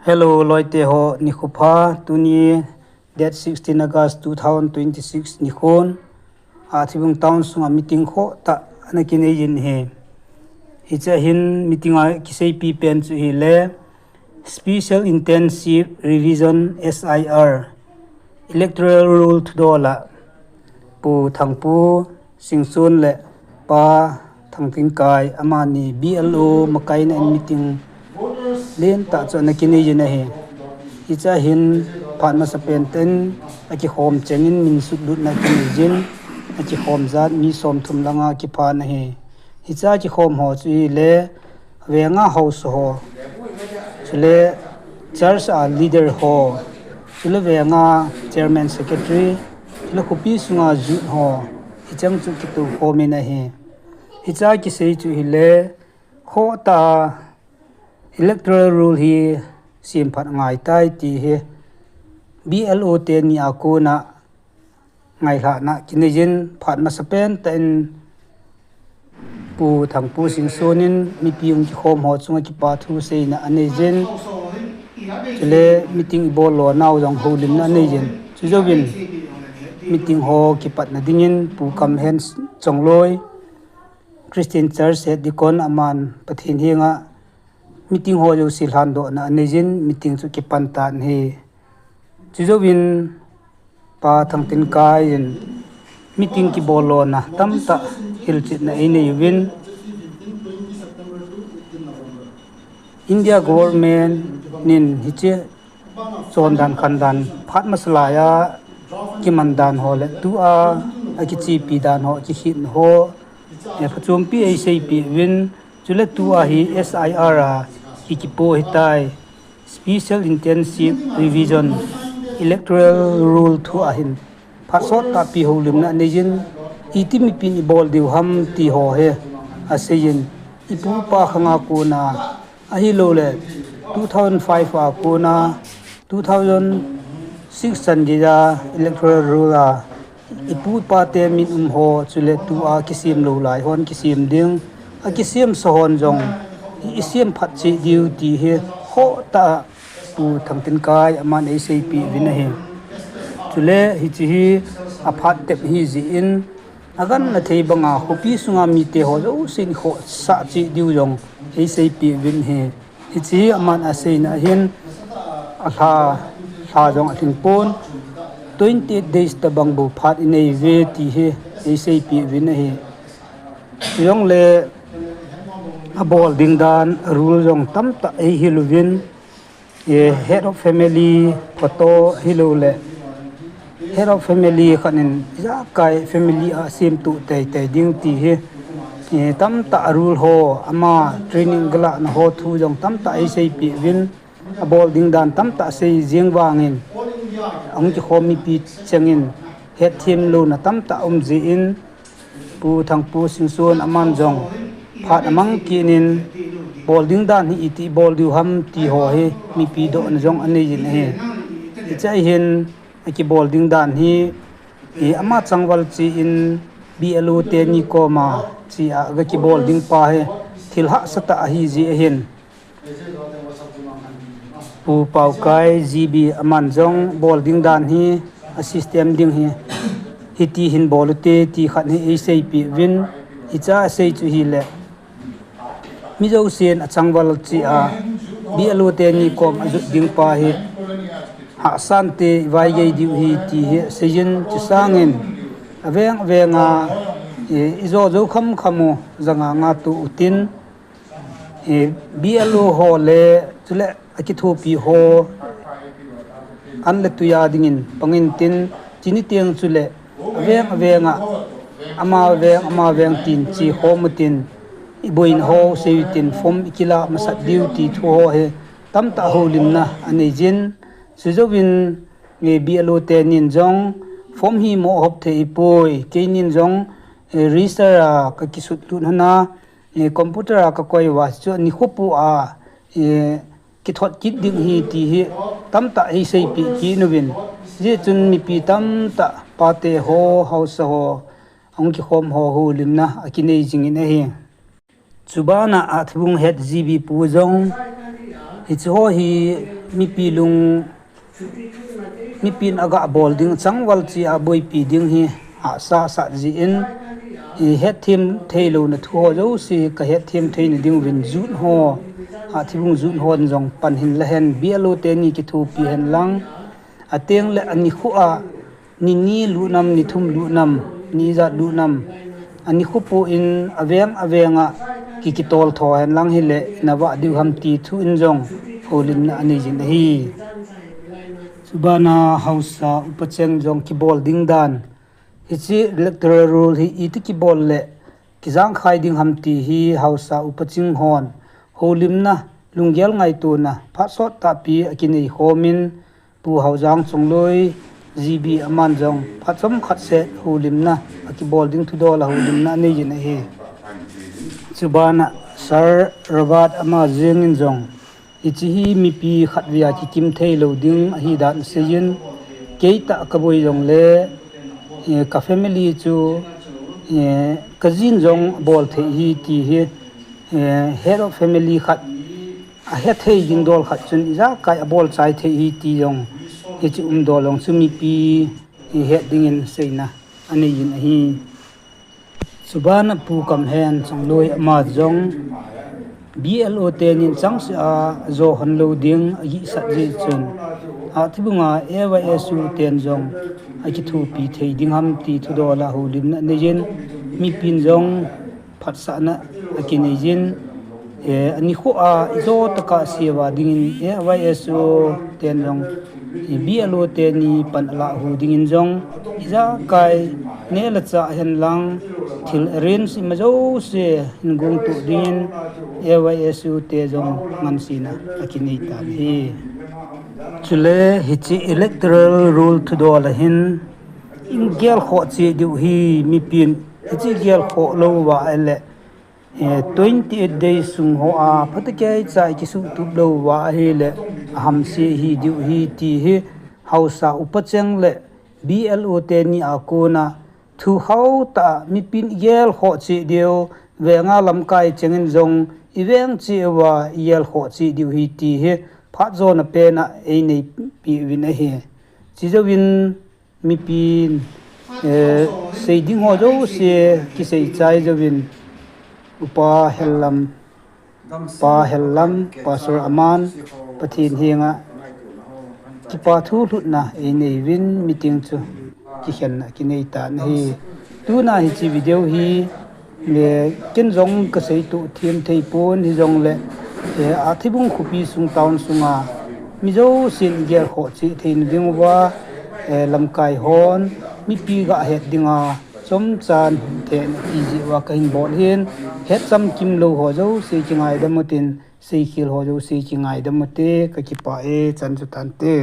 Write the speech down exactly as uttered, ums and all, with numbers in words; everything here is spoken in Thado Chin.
Hello, loite ho, nikho pha. Tuni date sixteen August two thousand twenty-six nikhon, a, Thibung town sunga meeting khohtah ana kinei jin ahi. Hiche hin meeting a kiseipi pen chu hile Special Intensive Revision, S I R, Electoral Rule thudola Pu Thangpu Singson le Pa Thangtinkai amani B L O makaina in meeting lentah chu ana kinei jin ahi. Hiche hin phat masapen tah in akikhom chengin min sutlutna kinei jin, akikhom jat mi somthum langa kiphan ahi. Hiche kikhom ho chu hile venga haosa ho, chule church a leader ho, chule venga chairman, secretary, chule khopi sunga youth ho, hicheng chu kitoukhomin ahi. Hiche kisei chu hile khohtah a Electoral Rule hi semphat ngaitai ti hi B L O teni a kona ngailhahna kinei jin, phat masapen tah in Pu Thangpu Singson in mipi hung kikhom ho chunga kipa thu seina anei jin, chule meeting ibol lonau jong houlimna anei jin. Chujouvin meeting ho kipatna dingin Pu Kamhen Chongloi, Christian Church Head Deacon, aman Pathen henga meeting ho jouse lhandohna anei jin, meeting chu kipan tan ahi. Chujouvin Pa Thangtinkai in meeting kibol lona tamtah hilchetna einei uvin, India government in hiche chondan khandan phat masa laiya kimandan ho le tua akichepi dan ho, akikhetna ho, eh, phachompi eiseipeh uvin, chule tua hi S I R a hi kipo ahitai, Special Intensive Revision Electoral Rule thua hin phat sottahpi houlimna anei jin, iti mipin ibol diu ham ti ho hi asei jin, ipu ipa khanga kona ahilouleh two thousand five a kona two thousand six chan geija Electoral Rule a ipu ipate min um ho chule tua kisem lou lai hon kisem ding, akisem sa hon jong i semphat cheh diu ti hi khohtah Pu Thangtinkai aman eiseipeh uvin ahi. Chule hiche hi aphat tep ahijeh in, agangthei banga khopi sunga mite ho jousen khohsah cheh diu jong eiseipeh uvin ahi. Hiche hi aman aseina ahin, alha, lha jong alhingpon, twenty eight days tobang bou phat inei uve ti hi eiseipeh uvin ahi. Chujongle abol ding dan, rule jong tamtah eihil uvin, eh, head of family photo ahilouleh head of family khat in ijakai family a semtup teitei ding ti hi, eh, tamtah rule ho, ama training galahna ho thu jong tamtah eiseipeh uvin, abol ding dan tamtah sei jeng vangin, ahung kikhom mipi chengin hetthem louna tamtah aum jeh in, Pu Thangpu Singson aman jong phat amang kit in, bol ding dan hi iti bol diu ham ti ho hi mipi dohna jong anei jin ahi. Hiche hin akibol ding dan hi, eh, ama changval cheh in B L O teni koma chea gakibol ding pa hi thil hahsatah ahijeh ahin, Pu Paokai G B aman jong bol ding dan hi, a system ding hi hiti hin bol ute ti khat hi eiseipeh uvin, hichea asei chu hile, mi jousen achangval chea B L O teni kom ajot ding pa hi hahsante ivaigei diu ahi ti hi asei jin, chusangin aveng avenga, eh, ijo jou khamkham u janga nga tu utin, eh, B L O ho le chule akithopi ho an le tuiya dingin pangin tin, chuni teng chule aveng avenga ama veng ama veng tin chekhom utin, iboina ho seiutin, form ikilah masat diu ti thu ho hi tamtah houlimna anei jin. Chujouvin, eh, B L O tenin jong form hi mo hop thei ipoi, keinin jong, eh, register a kakisutlut hon a, eh, computer a kakoi uva chu nikho pua, eh, kithot kit ding ahi ti hi tamtah eiseipeh kit uvin, hijeh chun mipi tamtah pate ho, haosa ho, ahung kikhom ho houlimna akinei jingin ahi. Chubana a Thibung Head G B pu jong Hiche ho hi mipi lung, mipin aga bol ding changval chi a boipi ding hi hahsa sat jin, i hetthem theilouna thu ho jouse ka hetthem theina ding uvin jut ho, a thibung jut hon jong pan hin la hen, B L O teni kithopi hen lang, ateng le anikho a, ni ni lut nam, ni thum lut nam, ni ijat lut nam, anikho pon aveng aveng a ki kitol tho hen lang hile, na vah diu ham ti thu in jong houlimna anei jin ahi. Chubana haosa upa cheng jong kibol ding dan, hiche electoral roll hi iti kibol le kijangkhai ding ham ti hi haosa upa cheng hon houlimna, lunggel ngaitona phat sot tahpi akinei khomin, Pu Haojang Chongloi G B aman jong phat chomkhat seh houlimna, akibol ding thudol a houlimna anei jin ahi. Chubana Sir Robert ama jeng in jong, hiche hi mipi khatvei a kikim theilou ding ahi dan asei in, kei tah kaboi jongle, eh, ka family chu, eh, kajin jong abol thei hi ti hi, eh, head of family khat, ahethei ding dol khat chun ijakai abol chai thei hi ti jong, hiche umdol jong chu mipi hi het dingin seina anei jin ahi. Chubana Pu Kamhen Chongloi ama jong, B L O tenin changseh a ajo hon lou ding agihsat jeh chun, a thibunga A Y S U ten jong akithopi thei ding ham ti thudol a houlimna anei jin, mipin jong phatsahna akinei jin, eh, anikho a ijo tah a seiva dingin A Y S U ten jong, eh, B L O teni pan alah u dingin jong, ijakai neh le chah hen lang, thil arrange ima jouse hin gongtoh dingin A Y S U te jong ngansena akinei tan ahi. Chule hiche electoral roll thudol a hin, in gelkhoh cheh diu hi mipin, hiche gelkhoh lou va ahile, eh, twenty eight days sung hoa phatah keicha ikisuhtup lou va ahile, ahamse hi diu hi ti hi, haosa upa cheng le B L O teni a kona thu haotah a mipin igelkhoh cheh diu, venga lamkai chengin jong iveng cheh uva igelkhoh cheh diu hi ti hi phat jona pena eineipi uvin ahi. Chujouvin mipin, eh, sei ding ho jouse kisei chai jouvin, Upa Hellam, Pa Hellam, Pastor aman, Pathen henga kipa thu lhutna einei uvin meeting chu kikhenna kinei tan ahi. Tuna hiche video hi, eh, ken jong kaseitoh them thei pon hijongle, eh, a thibung khopi sung town sunga mi jousen igelkhoh cheh theina dinguva, eh, lamkai hon mipi gahet dinga chomchan thehna ti jeh uva kahin bol ahin, hetchamkim lou ho jouse kingaidam utin, seikhel ho jouse kingaidam ute, kakipah e, chan chu tante.